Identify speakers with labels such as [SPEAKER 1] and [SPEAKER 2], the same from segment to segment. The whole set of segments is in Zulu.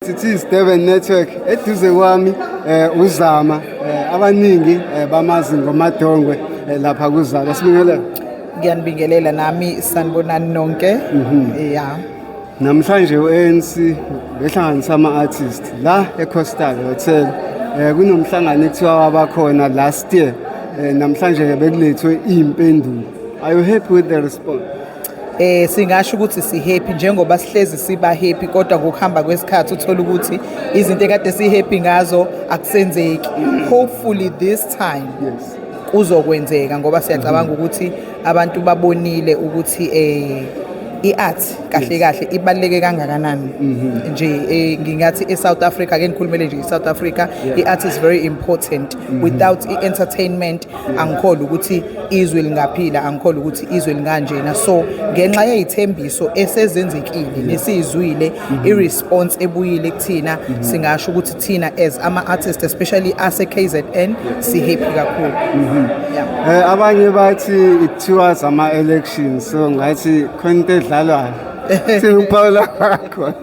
[SPEAKER 1] It is Durban Network. Eduze kwami uZama, abaningi bamazi ngoMadongwe lapha kuZalo. Sibingelele.
[SPEAKER 2] Ngiyanibingelela nami, sanibonani nonke, ya.
[SPEAKER 1] Namhlanje u-ANC behlanganisa ama-artist la eCoastal Hotel. Kunomhlangano ekuthiwa wabakhona last year. Namhlanje ke bekulethwe impendulo. Are you happy with the response?
[SPEAKER 2] Singasho ukuthi si happy njengoba sihlezi siba happy, kodwa ngokuhamba kwesikhathi uthola ukuthi izinto ekade si happy ngazo akusenzeki. Hopefully this time kuzokwenzeka, ngoba siyacabanga ukuthi abantu babonile ukuthi i-art kahle kahle ibaluleke kangakanani nje. Ngingathi e-South Africa, ake ngikhulumele nje i-South Africa, i-art is very important. Without i-entertainment angikholwa ukuthi izwe lingaphila, angikholwa ukuthi izwe linganjena. So ngenxa yey'thembiso esezenzekile nesiyizwile, i-response ebuyile kuthina, singasho ukuthi thina as ama-artists, especially ase-KZN, si-happy kakhulu, yeah.
[SPEAKER 1] Abanye bathi it towards ama elections, so ngathi khona into edlalwayo. Thina ukuphawula kwakho?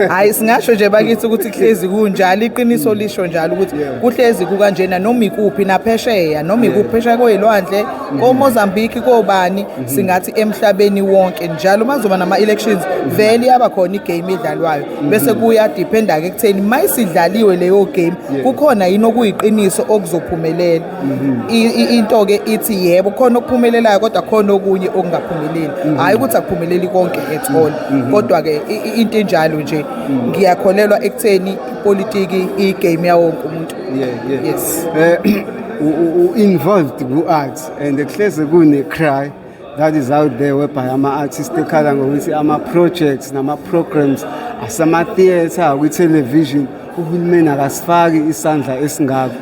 [SPEAKER 2] Hayi, singasho nje bakithi ukuthi kuhlezi kunjalo, iqiniso lisho njalo ukuthi kuhlezi kukanjena noma ikuphi naphesheya, noma ikuphi phesheya koyilwandle, koMozambique, kobani, singathi emhlabeni wonke njalo mazoba nama-elections vele iyaba khona igame edlalwayo, bese kuyadependa-ke ekutheni mayisidlaliwe leyo game kukhona yini okuyiqiniso okuzophumelela. Into-ke ithi yebo, khona okuphumelelayo, kodwa khona okunye okungaphumeleli. Hhayi ukuthi akuphumeleli konke at all, kodwa-ke into enjalo nje, ngiyakholelwa ekutheni ipolitiki igame yawo wonke umuntu. Yes.
[SPEAKER 1] Involved ku-art and kuhleze kune-cry that is out there whereby ama-artist ekhala ngokuthi ama-projects nama-programs asama-theatre, kwi-television, uhulumeni akasifaki isandla esingako.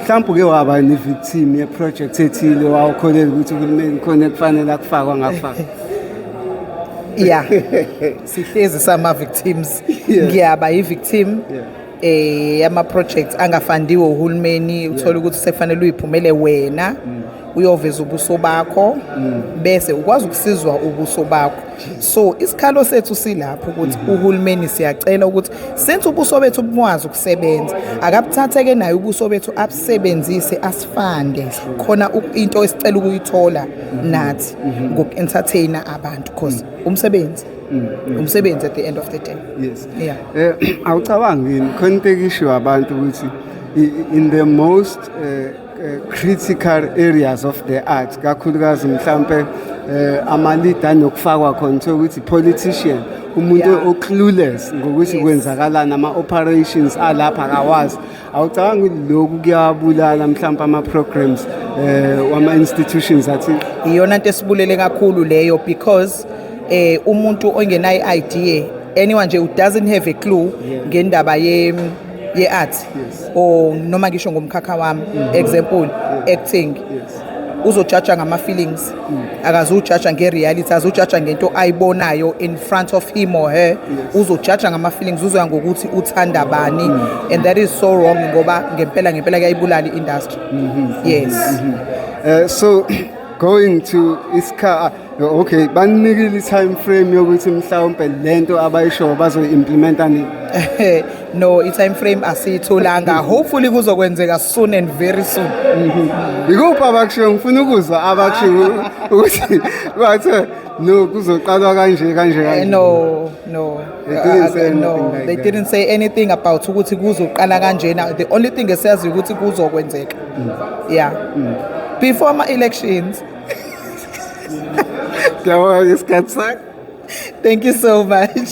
[SPEAKER 1] Mhlawumbe uke waba ne-victim ye-project ethile wawukholela ukuthi uhulumeni khona ekufanele akufakwa angakufaka?
[SPEAKER 2] Yeah, sihlezi sama-victims. Ngiyaba i-victim yama-projects angafundiwe uhulumeni. Uthola ukuthi sekufanele uyiphumele wena, uyoveza ubuso bakho, bese ukwazi ukusizwa ubuso bakho. So isikhalo sethu silapho ukuthi uhulumeni, siyacela ukuthi since ubuso bethu bukwazi ukusebenza, akabuthathe-ke naye ubuso bethu abusebenzise, asifunde khona into esicela ukuyithola nathi ngoku-entertaina abantu, cause umsebenzi at the end of the day. Yeah.
[SPEAKER 1] Awucabangi yini khona into ekishiwo abantu ukuthi in the most critical areas of the art, kakhulukazi mhlambe ama-leader anokufakwa khona, uthola ukuthi politician, umuntu o-clueless ngokuthi kwenzakalani, ama-operations alapha akawazi. Awucabangi ukuthi lokhu kuyabulala mhlawumbe ama-programs wama-institutions athile?
[SPEAKER 2] Iyona nto esibulele kakhulu leyo, because umuntu ongenayo idea, anyone nje who doesn't have a clue ngendaba ye art or noma ngisho ngomkhakha wami, example acting, uzojaja ngama feelings, akazujaja nge-reality, azujaja ngento ayibonayo in front of him or her. Uzojaja ngama feelings, uzoya ngokuthi uthanda bani, and that is so wrong, ngoba ngempela ngempela kuyayibulala i-industry, yes.
[SPEAKER 1] So going to isikha, okay, banikile i-time frame yokuthi mhlawumbe lento abayishoyo bazoyi-implementa nini?
[SPEAKER 2] No, i-time frame asiyitholanga. Hopefully kuzokwenzeka soon and very soon.
[SPEAKER 1] Ikuphi abakushiyo? Ngifuna ukuzwa abakushiyo ukuthi bathe no, kuzoqalwa kanje kanje kanje.
[SPEAKER 2] No.
[SPEAKER 1] They didn't say
[SPEAKER 2] No,
[SPEAKER 1] anything like
[SPEAKER 2] they
[SPEAKER 1] that.
[SPEAKER 2] didn't say anything about ukuthi kuzoqala kanjena. The only thing esiyaziyo ukuthi kuzokwenzeka, yeah, before ama-elections.
[SPEAKER 1] Ngiyabonga isikhathi sakho.
[SPEAKER 2] Thank you so much.